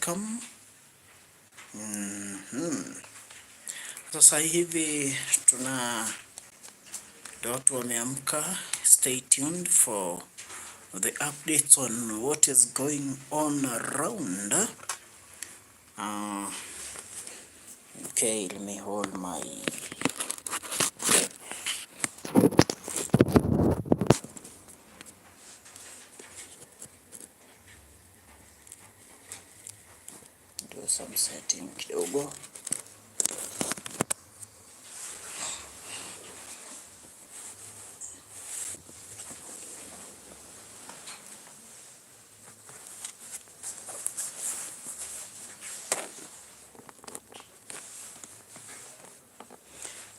Welcome. Mm-hmm. Sasa hivi tuna watu wameamka. Stay tuned for the updates on what is going on around. Okay, let me hold my do some setting kidogo.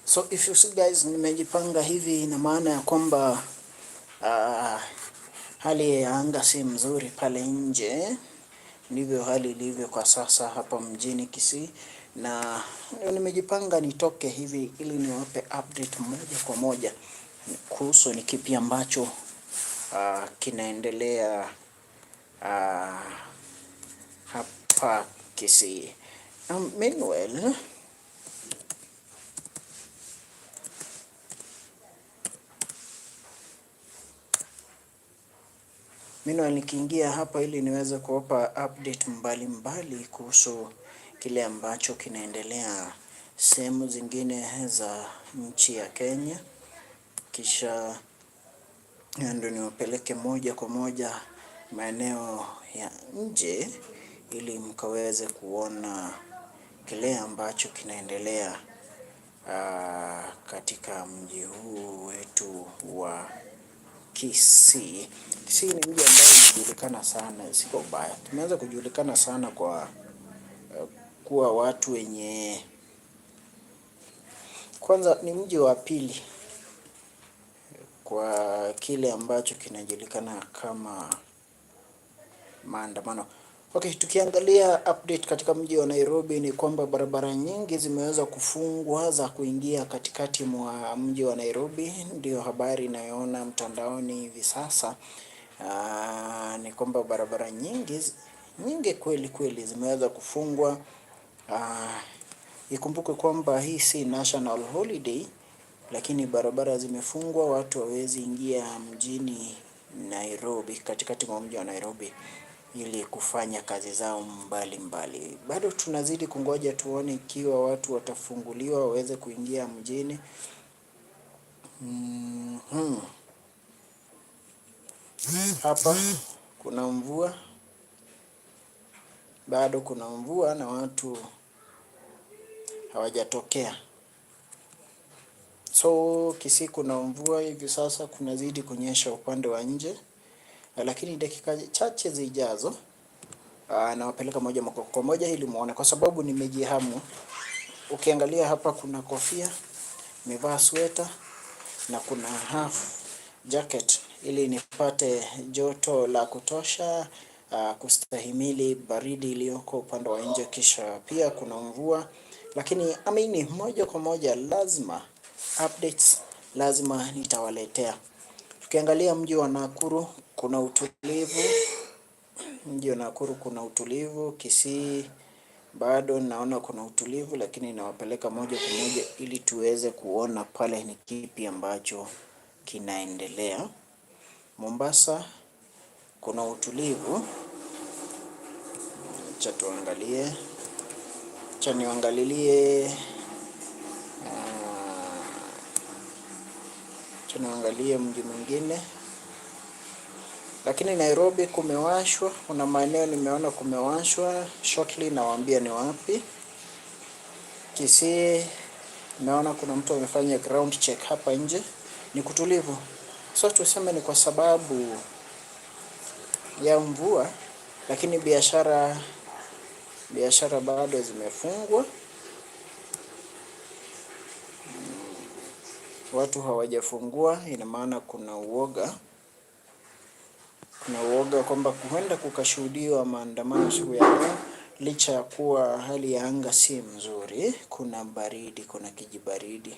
So if you see guys, nimejipanga hivi, ina maana ya kwamba hali ya anga si mzuri pale nje. Ndivyo hali ilivyo kwa sasa hapa mjini Kisii, na nimejipanga nitoke hivi ili niwape update moja kwa moja kuhusu ni kipi ambacho kinaendelea hapa Kisii. Meanwhile, nikiingia hapa ili niweze kuwapa update mbalimbali kuhusu kile ambacho kinaendelea sehemu zingine za nchi ya Kenya, kisha ndio niwapeleke moja kwa moja maeneo ya nje ili mkaweze kuona kile ambacho kinaendelea katika mji huu wetu wa Kisii. Kisii ni mji ambao unajulikana sana, si kwa ubaya. Tumeanza kujulikana sana kwa kuwa watu wenye, kwanza ni mji wa pili kwa kile ambacho kinajulikana kama maandamano. Okay, tukiangalia update katika mji wa Nairobi ni kwamba barabara nyingi zimeweza kufungwa za kuingia katikati mwa mji wa Nairobi. Ndio habari inayoona mtandaoni hivi sasa. Ni kwamba barabara nyingi nyingi kweli kweli zimeweza kufungwa. Ikumbuke kwamba hii si national holiday, lakini barabara zimefungwa, watu hawawezi ingia mjini Nairobi, katikati mwa mji wa Nairobi ili kufanya kazi zao mbalimbali mbali. Bado tunazidi kungoja tuone ikiwa watu watafunguliwa waweze kuingia mjini. Mm-hmm. Hapa kuna mvua, bado kuna mvua na watu hawajatokea. So Kisii kuna mvua hivi sasa, kunazidi kunyesha upande wa nje, lakini dakika chache zijazo nawapeleka moja kwa moja ili muone, kwa sababu nimejihamu. Ukiangalia hapa kuna kofia, nimevaa sweta na kuna half jacket ili nipate joto la kutosha, kustahimili baridi iliyoko upande wa nje. Kisha pia kuna mvua, lakini amini, moja kwa moja lazima updates lazima nitawaletea. Tukiangalia mji wa Nakuru kuna utulivu, mji wa Nakuru kuna utulivu. Kisii bado naona kuna utulivu, lakini nawapeleka moja kwa moja ili tuweze kuona pale ni kipi ambacho kinaendelea. Mombasa kuna utulivu, acha tuangalie, acha niangalilie, acha niangalie mji mwingine. Lakini Nairobi kumewashwa, kuna maeneo nimeona kumewashwa, shortly nawaambia ni wapi. Kisii nimeona kuna mtu amefanya ground check hapa nje, ni kutulivu. So tuseme ni kwa sababu ya mvua, lakini biashara bado zimefungwa, watu hawajafungua. Ina maana kuna uoga, kuna uoga kwamba huenda kukashuhudiwa maandamano siku ya leo, licha ya kuwa hali ya anga si mzuri, kuna baridi, kuna kijibaridi.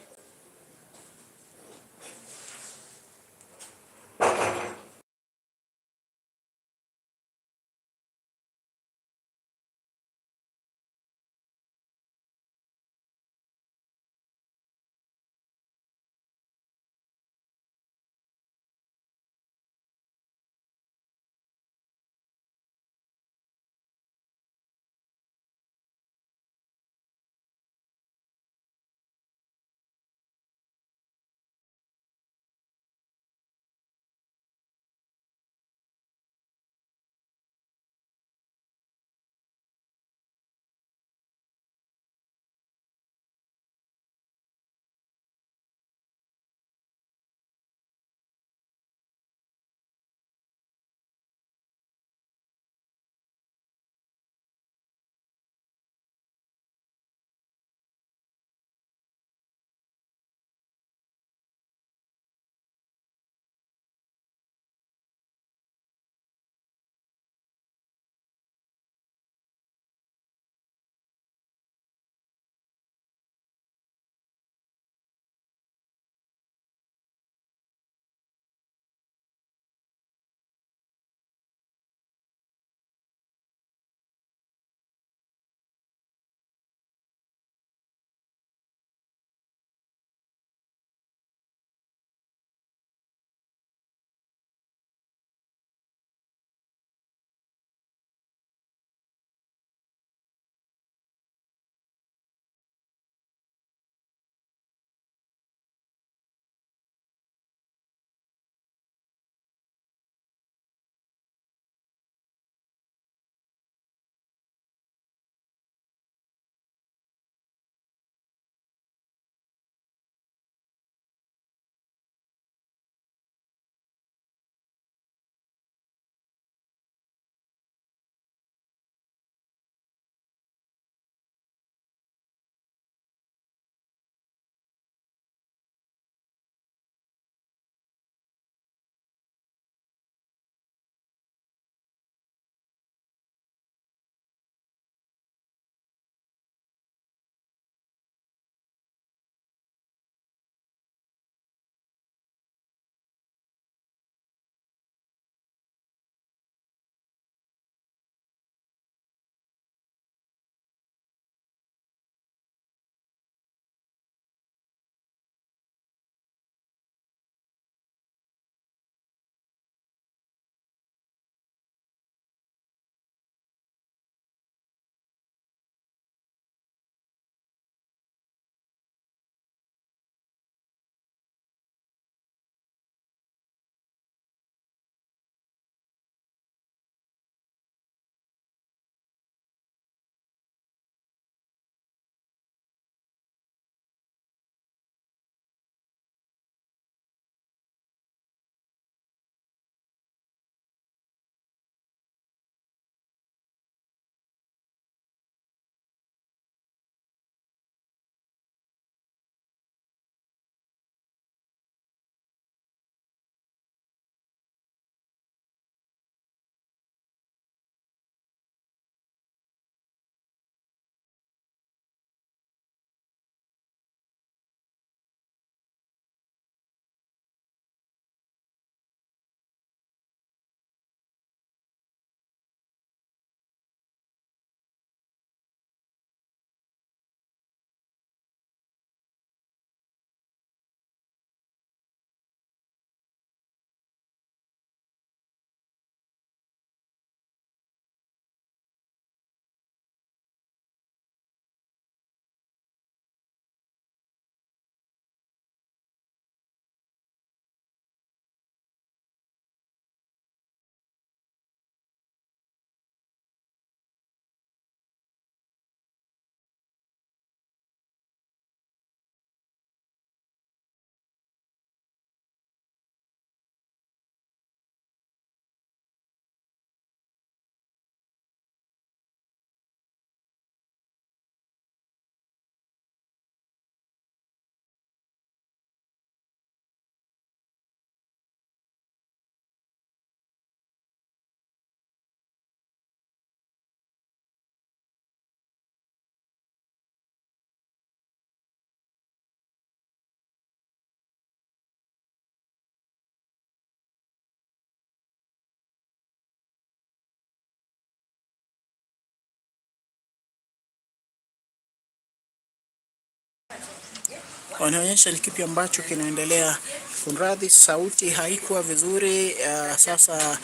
Wanaonyesha ni kipi ambacho kinaendelea. Kunradhi, sauti haikuwa vizuri. Sasa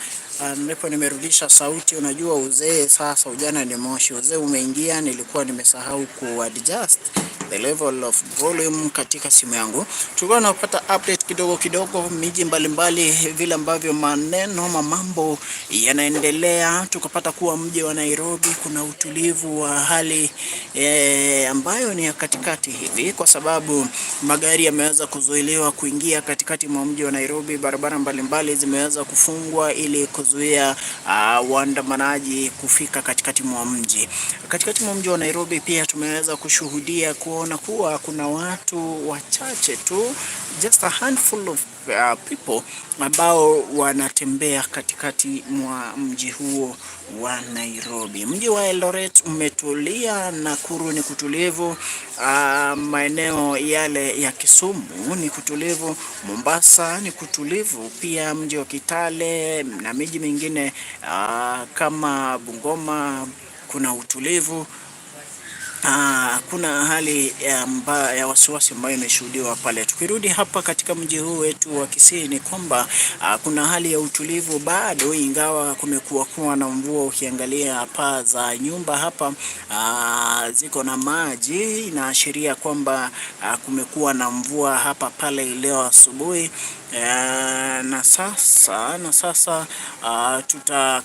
ndipo nimerudisha sauti. Unajua uzee sasa, ujana ni moshi, uzee umeingia. Nilikuwa nimesahau ku adjust the level of volume katika simu yangu. Tulikuwa tunapata update kidogo kidogo miji mbalimbali, vile ambavyo maneno ama mambo yanaendelea. Tukapata kuwa mji wa Nairobi kuna utulivu wa hali ambayo ni ya katikati hivi, kwa sababu magari yameweza kuzuiliwa kuingia katikati mwa mji wa Nairobi. Barabara mbalimbali zimeweza kufungwa ili kuzuia waandamanaji kufika katikati mwa mji. Katikati mwa mji wa Nairobi pia tumeweza kushuhudia kuona kuwa kuna watu wachache tu, just a handful of people ambao wanatembea katikati mwa mji huo wa Nairobi. Mji wa Eldoret umetulia, Nakuru ni kutulivu, maeneo yale ya Kisumu ni kutulivu, Mombasa ni kutulivu, pia mji wa Kitale na miji mingine kama Bungoma kuna utulivu. Kuna hali ya wasiwasi ambayo imeshuhudiwa pale. Tukirudi hapa katika mji huu wetu wa Kisii ni kwamba kuna hali ya utulivu bado, ingawa kumekuwa kuwa na mvua. Ukiangalia paa za nyumba hapa ziko na maji, inaashiria kwamba kumekuwa na mvua hapa pale leo asubuhi. Na sasa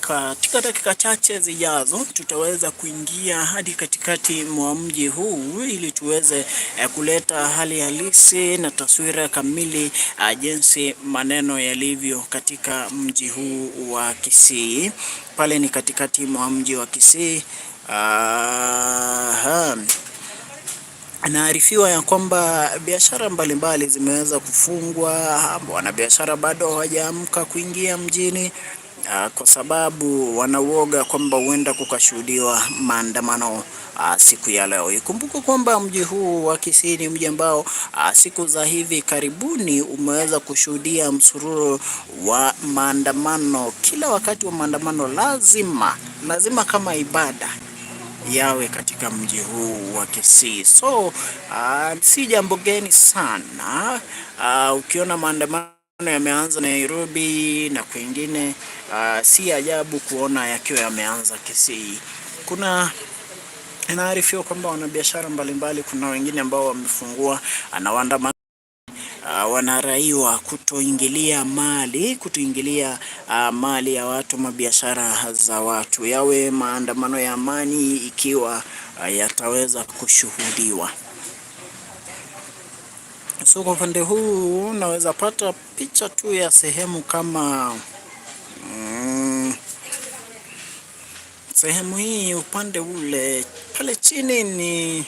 katika dakika chache zijazo tutaweza kuingia hadi katikati mwa mji huu ili tuweze kuleta hali halisi na taswira kamili jinsi maneno yalivyo katika mji huu wa Kisii. Pale ni katikati mwa mji wa Kisii. Naarifiwa ya kwamba biashara mbalimbali zimeweza kufungwa, wanabiashara bado hawajaamka kuingia mjini kwa sababu wanauoga kwamba huenda kukashuhudiwa maandamano siku ya leo. Ikumbuke kwamba mji huu wa Kisii ni mji ambao siku za hivi karibuni umeweza kushuhudia msururu wa maandamano. Kila wakati wa maandamano lazima lazima kama ibada yawe katika mji huu wa Kisii. So si jambo geni sana ukiona maandamano yameanza Nairobi na kwingine, si ajabu kuona yakiwa yameanza Kisii. Kuna inaarifiwa kwamba wanabiashara mbalimbali, kuna wengine ambao wamefungua na waandamana wanaraiwa kutoingilia mali ya watu, mabiashara za watu, yawe maandamano ya amani ikiwa yataweza kushuhudiwa. So kwa upande huu unaweza pata picha tu ya sehemu kama sehemu hii upande ule pale chini ni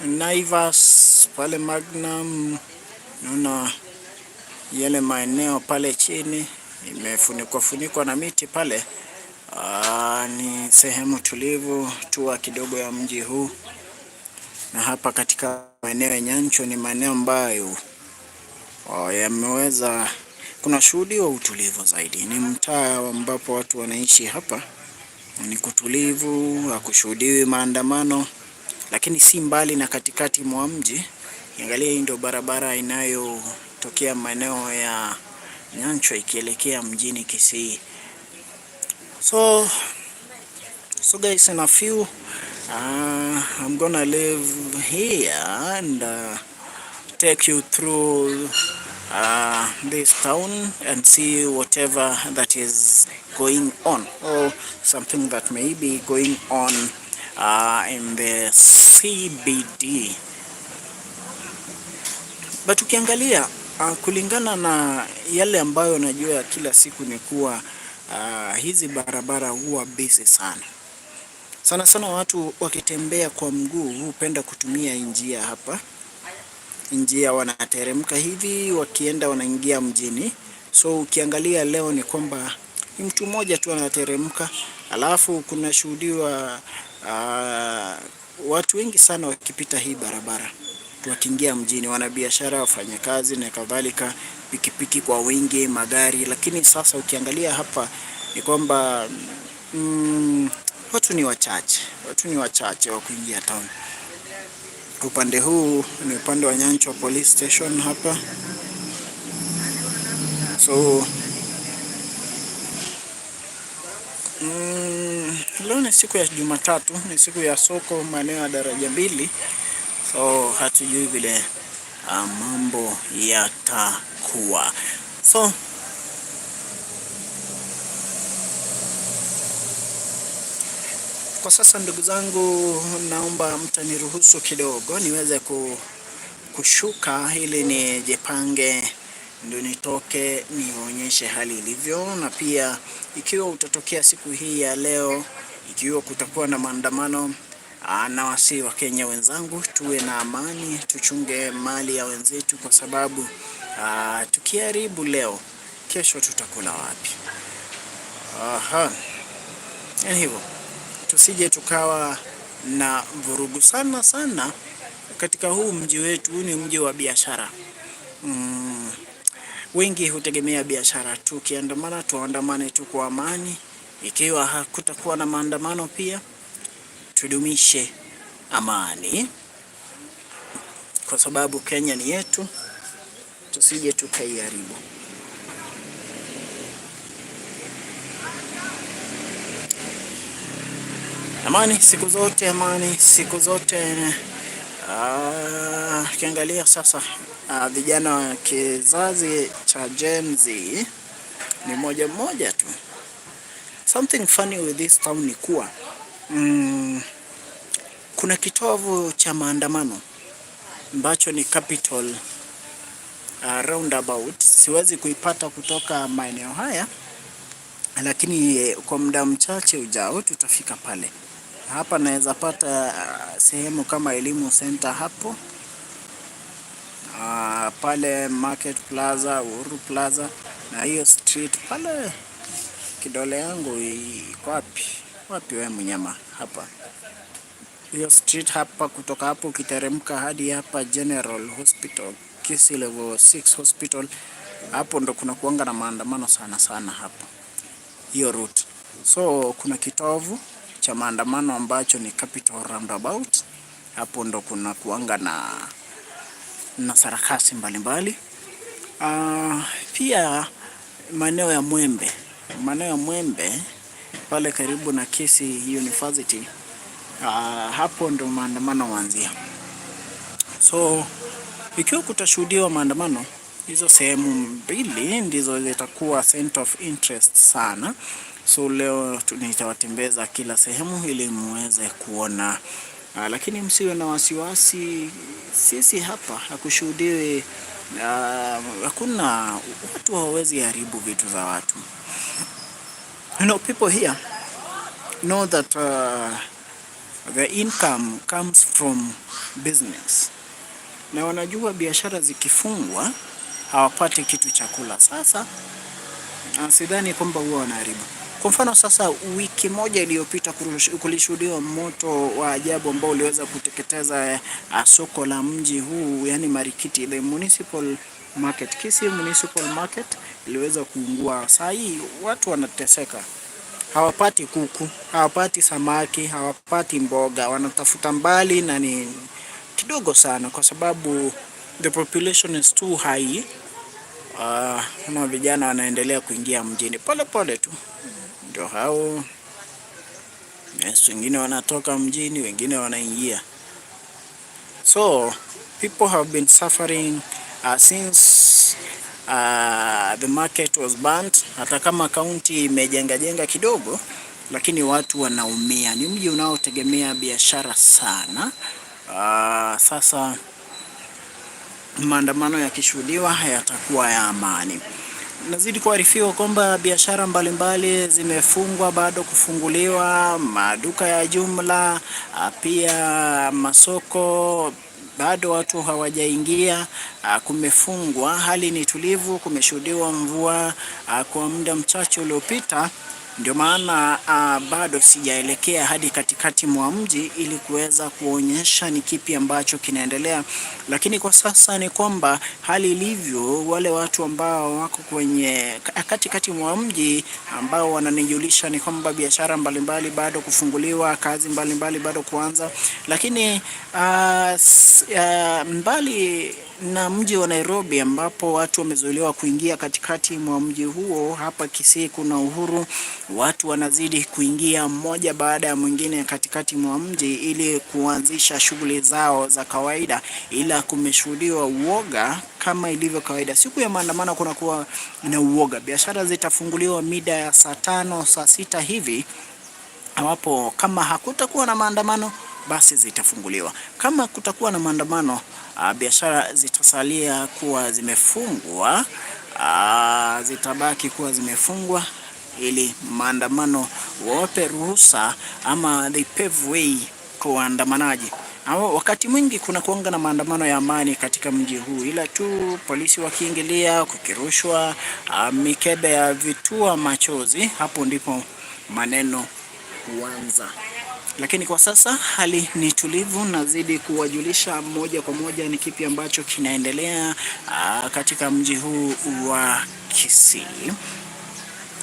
Naivas pale Magnum, naona yale maeneo pale chini imefunikwa funikwa na miti pale. Ni sehemu tulivu tua kidogo ya mji huu, na hapa katika maeneo ya Nyanchwa ni maeneo ambayo yameweza kuna shuhudiwa utulivu zaidi. Ni mtaa ambapo watu wanaishi hapa, ni kutulivu, hakushuhudiwi maandamano, lakini si mbali na katikati mwa mji. Angalia, hii ndio barabara inayotokea maeneo ya Nyanchwa ikielekea mjini Kisii. So guys, in a few I'm gonna leave here and take you through this town and see whatever that is going on or something that may be going on in the CBD. But ukiangalia kulingana na yale ambayo najua kila siku ni kuwa hizi barabara huwa busy sana sana sana, watu wakitembea kwa mguu hupenda kutumia njia hapa, njia wanateremka hivi wakienda wanaingia mjini. So ukiangalia leo ni kwamba ni mtu mmoja tu anateremka, alafu kunashuhudiwa watu wengi sana wakipita hii barabara wakiingia mjini, wanabiashara, wafanyakazi na kadhalika, pikipiki kwa wingi, magari. Lakini sasa ukiangalia hapa ni kwamba watu ni wachache, watu ni wachache wa kuingia town. Upande huu ni upande wa Nyanchwa Police Station hapa. So leo ni siku ya Jumatatu, ni siku ya soko maeneo ya Daraja Mbili, so hatujui vile mambo yatakuwa. So kwa sasa, ndugu zangu, naomba mtaniruhusu kidogo niweze kushuka ili nijipange ndio nitoke nionyeshe hali ilivyo, na pia ikiwa utatokea siku hii ya leo, ikiwa kutakuwa na maandamano, nawasihi Wakenya wenzangu tuwe na amani, tuchunge mali ya wenzetu, kwa sababu tukiharibu leo, kesho tutakula wapi? Aha, yani hivyo tusije tukawa na vurugu sana sana katika huu mji wetu. Huu ni mji wa biashara. Wengi hutegemea biashara. Tukiandamana tuandamane tu kwa amani. Ikiwa hakutakuwa na maandamano, pia tudumishe amani, kwa sababu Kenya ni yetu, tusije tukaiharibu. Amani siku zote, amani siku zote. Kiangalia sasa vijana wa kizazi cha Gen Z ni moja moja tu. Something funny with this town ni kuwa kuna kitovu cha maandamano ambacho ni Capital Roundabout. Siwezi kuipata kutoka maeneo haya, lakini kwa muda mchache ujao tutafika pale. Hapa naweza pata sehemu kama Elimu Center hapo, pale Market Plaza, Uhuru Plaza na hiyo street pale. Kidole yangu iko wapi? Wapi wewe mnyama? Hapa hiyo street hapa, kutoka hapo ukiteremka hadi hapa General Hospital, Kisii Level 6 Hospital, hapo ndo kuna kuanga na maandamano sana sana hapo hiyo route. So kuna kitovu cha maandamano ambacho ni Capital Roundabout. Hapo ndo kuna kuanga na sarakasi mbalimbali. Pia maeneo ya Mwembe pale karibu na Kisii University, hapo ndo maandamano huanzia. So ikiwa kutashuhudiwa maandamano, hizo sehemu mbili ndizo zitakuwa center of interest sana. So leo nitawatembeza kila sehemu ili muweze kuona, lakini msiwe na wasiwasi, sisi hapa hakushuhudiwi, hakuna watu hawawezi haribu vitu za watu. People here know that the income comes from business, na wanajua biashara zikifungwa hawapati kitu cha kula. Sasa sidhani kwamba huwa wanaharibu. Kwa mfano sasa, wiki moja iliyopita kulishuhudiwa moto wa ajabu ambao uliweza kuteketeza soko la mji huu, yani Marikiti, the municipal market, Kisii Municipal Market iliweza kuungua. Saa hii watu wanateseka, hawapati kuku, hawapati samaki, hawapati mboga, wanatafuta mbali na ni kidogo sana, kwa sababu the population is too high. Na vijana wanaendelea kuingia mjini pole pole tu, ndio hao. Yes, wengine wanatoka mjini, wengine wanaingia. So people have been suffering since the market was burnt. Hata kama kaunti imejenga jenga kidogo, lakini watu wanaumia. Ni mji unaotegemea biashara sana. Sasa maandamano yakishuhudiwa yatakuwa ya amani. Nazidi kuarifiwa kwamba biashara mbalimbali zimefungwa bado kufunguliwa, maduka ya jumla, pia masoko bado watu hawajaingia, kumefungwa. Hali ni tulivu, kumeshuhudiwa mvua kwa muda mchache uliopita. Ndio maana bado sijaelekea hadi katikati mwa mji ili kuweza kuonyesha ni kipi ambacho kinaendelea, lakini kwa sasa ni kwamba hali ilivyo, wale watu ambao wako kwenye katikati mwa mji ambao wananijulisha ni kwamba biashara mbalimbali bado kufunguliwa, kazi mbalimbali bado kuanza, lakini mbali na mji wa Nairobi ambapo watu wamezuiliwa kuingia katikati mwa mji huo, hapa Kisii kuna uhuru, watu wanazidi kuingia mmoja baada ya mwingine katikati mwa mji ili kuanzisha shughuli zao za kawaida, ila kumeshuhudiwa uoga kama ilivyo kawaida. Siku ya maandamano kunakuwa na uoga. Biashara zitafunguliwa mida ya saa 5, saa 6 hivi, ambapo kama hakutakuwa na maandamano basi zitafunguliwa. Kama kutakuwa na maandamano, biashara zitasalia kuwa zimefungwa, zitabaki kuwa zimefungwa ili maandamano wawape ruhusa ama they pave way kwa waandamanaji. Wakati mwingi kuna kuanga na maandamano ya amani katika mji huu, ila tu polisi wakiingilia, kukirushwa mikebe ya vitua machozi, hapo ndipo maneno huanza. Lakini kwa sasa hali ni tulivu, nazidi kuwajulisha moja kwa moja ni kipi ambacho kinaendelea katika mji huu wa Kisii.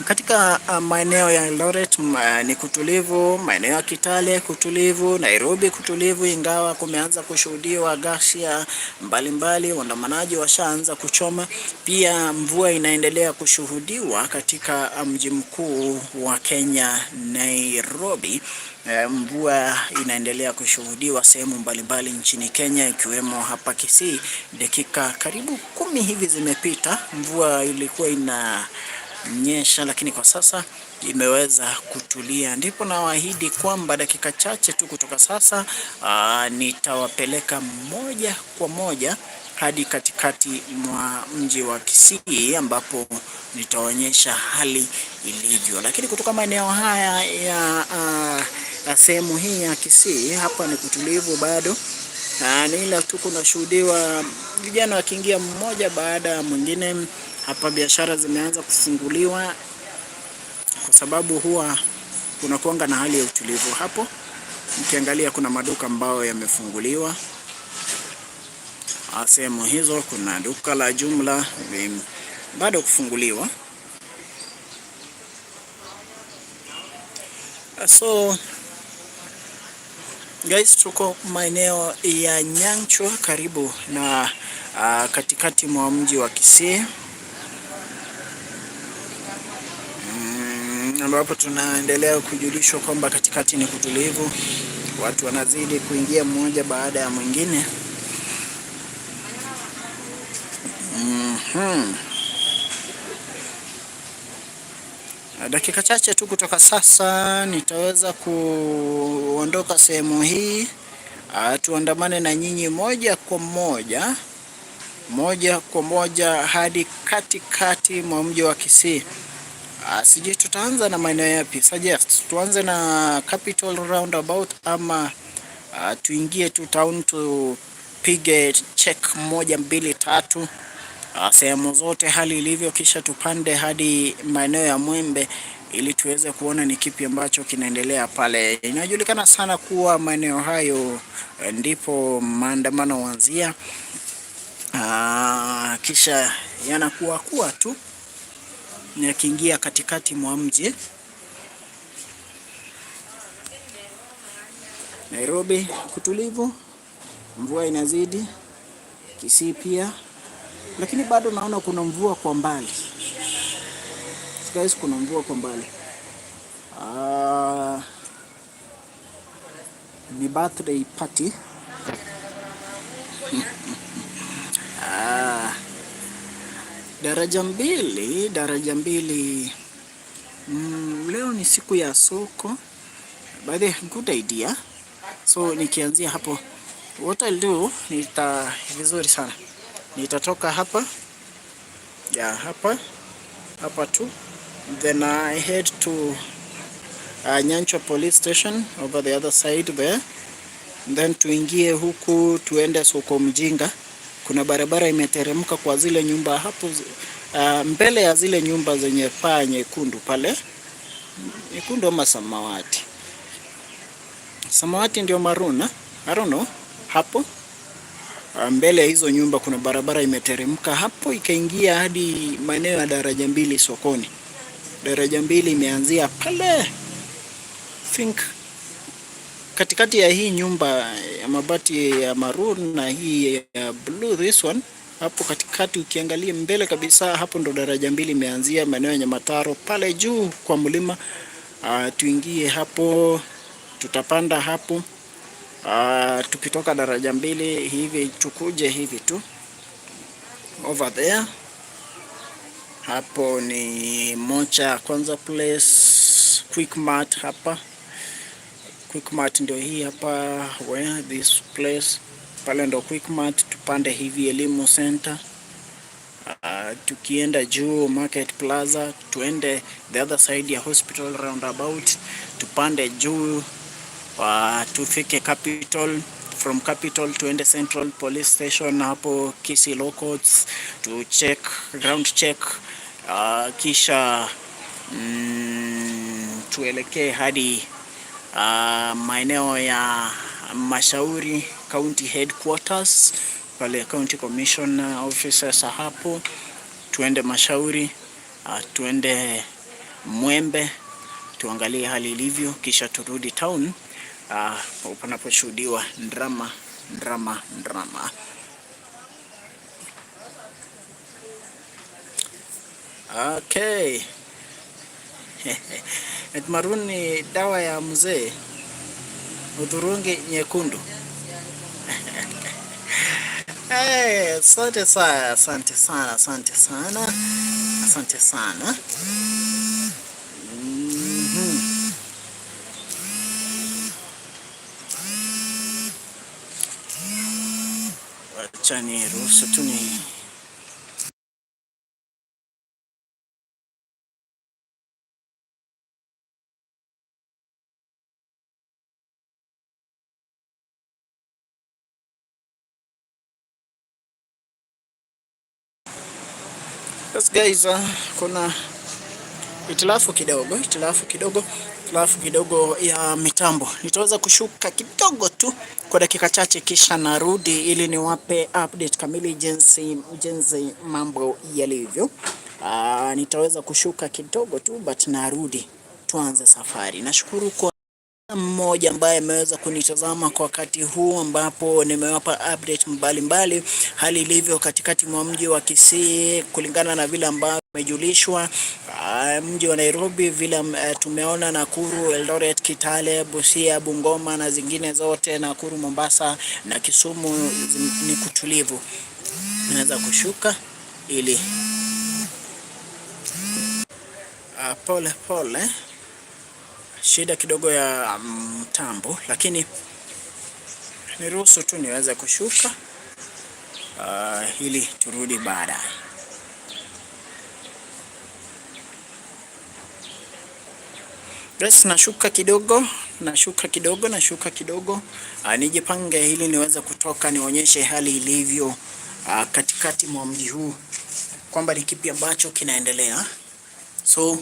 Katika maeneo ya Eldoret ni kutulivu, maeneo ya Kitale kutulivu, Nairobi kutulivu, ingawa kumeanza kushuhudiwa ghasia mbalimbali, waandamanaji washaanza kuchoma. Pia mvua inaendelea kushuhudiwa katika mji mkuu wa Kenya, Nairobi. Mvua inaendelea kushuhudiwa sehemu mbalimbali nchini Kenya ikiwemo hapa Kisii. Dakika karibu 10 hivi zimepita, mvua ilikuwa inanyesha, lakini kwa sasa imeweza kutulia. Ndipo nawaahidi kwamba dakika chache tu kutoka sasa nitawapeleka moja kwa moja hadi katikati mwa mji wa Kisii ambapo nitaonyesha hali ilivyo. Lakini kutoka maeneo haya ya sehemu hii ya Kisii hapa ni kutulivu bado. Ni ila tu kunashuhudiwa vijana wakiingia mmoja baada ya mwingine. Hapa biashara zimeanza kufunguliwa kwa sababu huwa kuna kuanga na hali ya utulivu hapo. Mkiangalia kuna maduka ambayo yamefunguliwa sehemu hizo. Kuna duka la jumla bado kufunguliwa. So guys, tuko maeneo ya Nyanchwa karibu na katikati mwa mji wa Kisii ambapo tunaendelea kujulishwa kwamba katikati ni kutulivu, watu wanazidi kuingia mmoja baada ya mwingine. Dakika chache tu kutoka sasa nitaweza kuondoka sehemu hii, tuandamane na nyinyi moja kwa moja, moja kwa moja hadi katikati mwa mji wa Kisii. Sijui tutaanza na maeneo yapi? Suggest tuanze na Capital Roundabout ama tuingie tu town tupige check moja mbili tatu sehemu zote hali ilivyo, kisha tupande hadi maeneo ya Mwembe ili tuweze kuona ni kipi ambacho kinaendelea pale. Inajulikana sana kuwa maeneo hayo ndipo maandamano huanzia, kisha yanakuwa kuwa tu yakiingia katikati mwa mji Nairobi. Kutulivu, mvua inazidi, Kisii pia, lakini bado naona kuna mvua kwa mbali. Guys, kuna mvua kwa mbali. Ni birthday party. Daraja mbili, daraja mbili. Leo ni siku ya soko. By the way, good idea. So nikianzia hapo, what I'll do, nita vizuri sana, nitatoka hapa ya hapa hapa tu, then I head to Nyanchwa police station over the other side there, then tuingie huku tuende soko Mjinga. Kuna barabara imeteremka kwa zile nyumba hapo, mbele ya zile nyumba zenye paa nyekundu pale. Nyekundu ama samawati? Samawati ndio maroon, eh? I don't know. Hapo mbele ya hizo nyumba kuna barabara imeteremka hapo ikaingia hadi maeneo ya Daraja Mbili sokoni. Daraja Mbili imeanzia pale, think katikati ya hii nyumba ya mabati ya maroon na hii ya blue, this one hapo katikati, ukiangalia mbele kabisa, hapo ndo Daraja Mbili imeanzia, maeneo ya Nyamataro pale juu kwa mlima. Tuingie hapo, tutapanda hapo. Tukitoka Daraja Mbili hivi tukuje hivi tu over there, hapo ni Mocha Kwanza Place, Quickmart hapa. Quickmart ndio hii hapa, where this place pale ndo Quickmart. Tupande hivi Elimu Center. Tukienda juu Market Plaza, tuende the other side ya hospital roundabout, tupande juu tufike Capital. From Capital tuende Central Police Station hapo Kisii Law Courts to check ground check, kisha tuelekee hadi maeneo ya Mashauri County Headquarters pale County Commission offices hapo, tuende Mashauri, tuende Mwembe tuangalie hali ilivyo, kisha turudi town panaposhuhudiwa drama drama drama. Okay. Maroon ni dawa ya mzee, udhurungi nyekundu. Hey, asante sana, asante sana, asante sana, asante sana. Wacha niruhusu tu ni. Yes guys, kuna itilafu kidogo, itilafu kidogo, itilafu kidogo ya mitambo. Nitaweza kushuka kidogo tu kwa dakika chache, kisha narudi ili niwape update kamili jinsi mambo yalivyo. Nitaweza kushuka kidogo tu but narudi tuanze safari. Nashukuru kwa mmoja ambaye ameweza kunitazama kwa wakati huu ambapo nimewapa update mbalimbali hali ilivyo katikati mwa mji wa Kisii kulingana na vile ambavyo imejulishwa, mji wa Nairobi vile tumeona Nakuru, Eldoret, Kitale, Busia, Bungoma na zingine zote, Nakuru, Mombasa na Kisumu ni kutulivu. Naweza kushuka ili pole pole, shida kidogo ya mtambo, lakini niruhusu tu niweze kushuka ili turudi baadaye. Yes, nashuka kidogo, nashuka kidogo, nashuka kidogo, nijipange ili niweze kutoka nionyeshe hali ilivyo katikati mwa mji huu kwamba ni kipi ambacho kinaendelea. So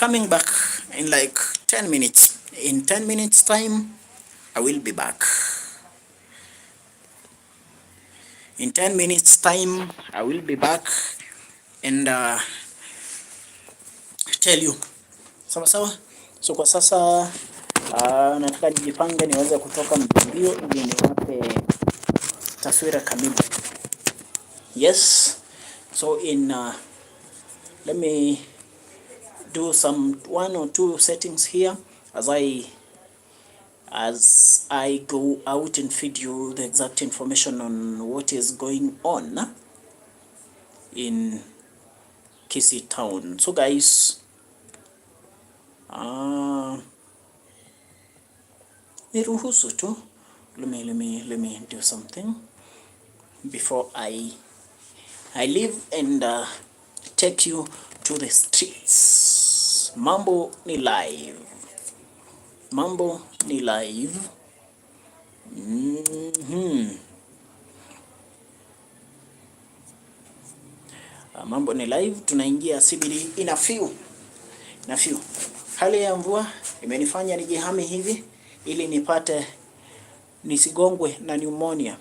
coming back in like 10 minutes. In 10 minutes time I will be back. In 10 minutes time I will be back and tell you. Sawa sawa. So kwa sasa nataka nijipange niweze kutoka mbio ili niwape taswira kamili. Yes. So in let me do some one or two settings here as I go out and feed you the exact information on what is going on in Kisii town. So guys, niruhusu tu, let me do something before I leave and take you to the streets. Mambo ni live. Mambo ni live. Mambo ni live, tunaingia CBD in a few. In a few. Hali ya mvua imenifanya nijihami hivi ili nipate nisigongwe na pneumonia.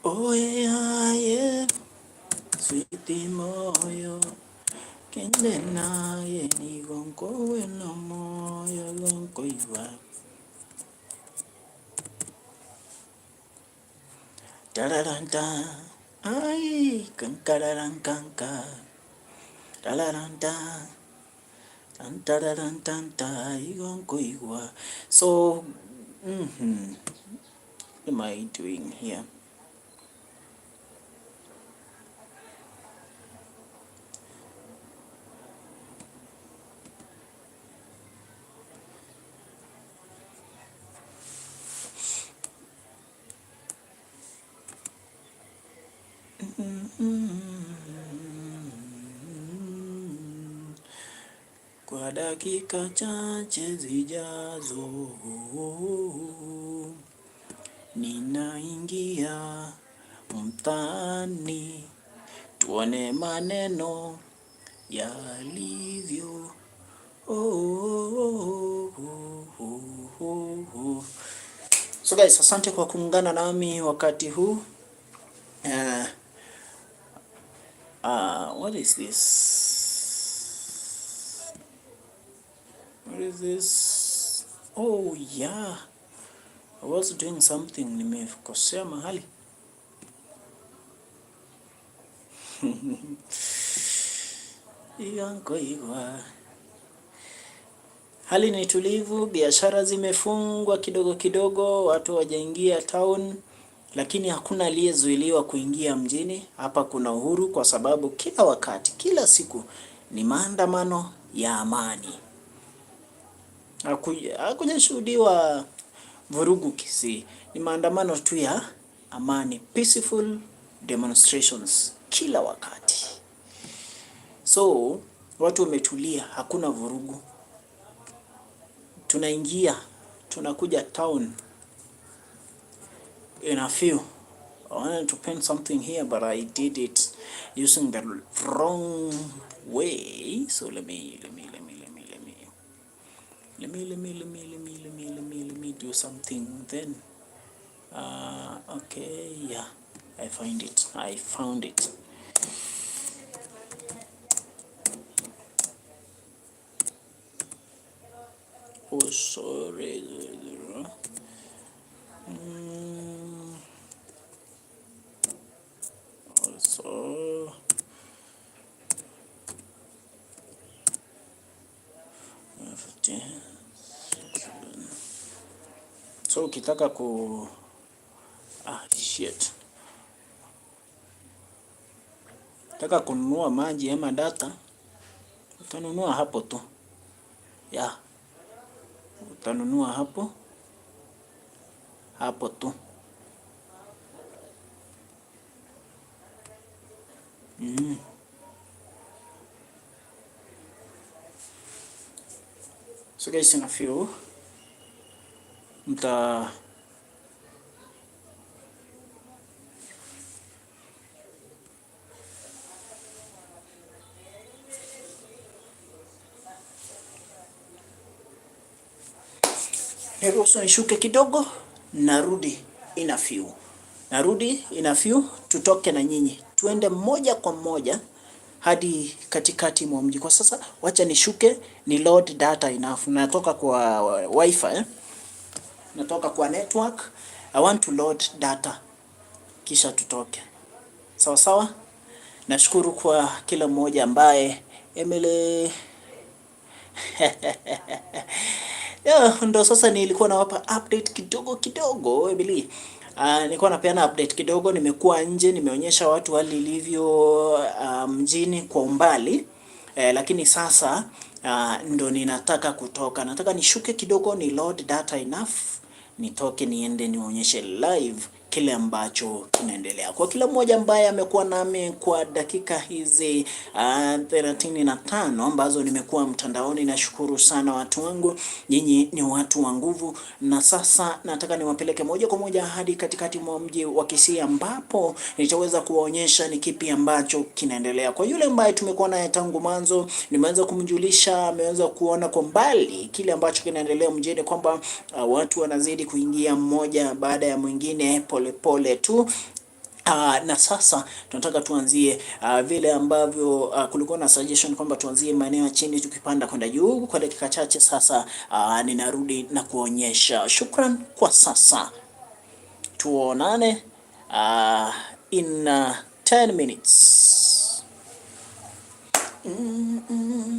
Oh yeah, sweetie moyo kende naye nigonkowe no moyo gonkoiwa tararanta ay kankararankanka tararanta tantararantanta igonkoiwa. So what am I doing here? Kwa dakika chache zijazo ninaingia mtaani, tuone maneno yalivyo. Oh, oh, oh, oh. So guys, asante kwa kuungana nami wakati huu. What is this? What is this? Oh yeah, I was doing something, nimekosea mahali. Igankoigwa. Hali ni tulivu, biashara zimefungwa kidogo kidogo, watu wajaingia town, lakini hakuna aliyezuiliwa kuingia mjini. Hapa kuna uhuru kwa sababu kila wakati, kila siku ni maandamano ya amani. Hakujashuhudiwa vurugu Kisii, ni maandamano tu ya amani, peaceful demonstrations kila wakati. So watu wametulia, hakuna vurugu. Tunaingia, tunakuja town in a few. I wanted to paint something here, but I did it using the wrong way. So let me let me let me let me let me let me let me let me let me let me let me let me do something then. Okay, yeah, I find it. I found it. Oh, sorry. Also, 15, 7. So ukitaka ku shit, taka kununua maji ama data utanunua hapo tu ya utanunua hapo hapo tu. So guys, in a few mta niruhusu nishuke kidogo, narudi in a few, narudi in a few, tutoke na nyinyi tuende moja kwa moja hadi katikati mwa mji. Kwa sasa wacha nishuke ni load data enough. Natoka kwa wifi eh? Natoka kwa network. I want to load data kisha tutoke. Sawa sawa. Nashukuru kwa kila mmoja ambaye Emily yeah, ndo sasa nilikuwa nawapa update kidogo kidogo Emily. Nilikuwa napeana update kidogo, nimekuwa nje, nimeonyesha watu hali ilivyo mjini kwa umbali lakini sasa ndo ninataka kutoka, nataka nishuke kidogo ni load data enough, nitoke niende nionyeshe live kile ambacho kinaendelea. Kwa kila mmoja ambaye amekuwa nami kwa dakika hizi 35 ambazo nimekuwa mtandaoni, nashukuru sana watu wangu, nyinyi ni watu wa nguvu. Na sasa nataka niwapeleke moja kwa moja hadi katikati mwa mji wa Kisii ambapo nitaweza kuwaonyesha ni kipi ambacho kinaendelea. Kwa yule ambaye tumekuwa naye tangu mwanzo, nimeweza kumjulisha, ameweza kuona kwa mbali kile ambacho kinaendelea mjini kwamba watu wanazidi kuingia mmoja baada ya mwingine polepole tu. Na sasa tunataka tuanzie vile ambavyo kulikuwa na suggestion kwamba tuanzie maeneo ya chini tukipanda kwenda juu kwa dakika chache. Sasa ninarudi na kuonyesha. Shukran kwa sasa, tuonane in 10 minutes.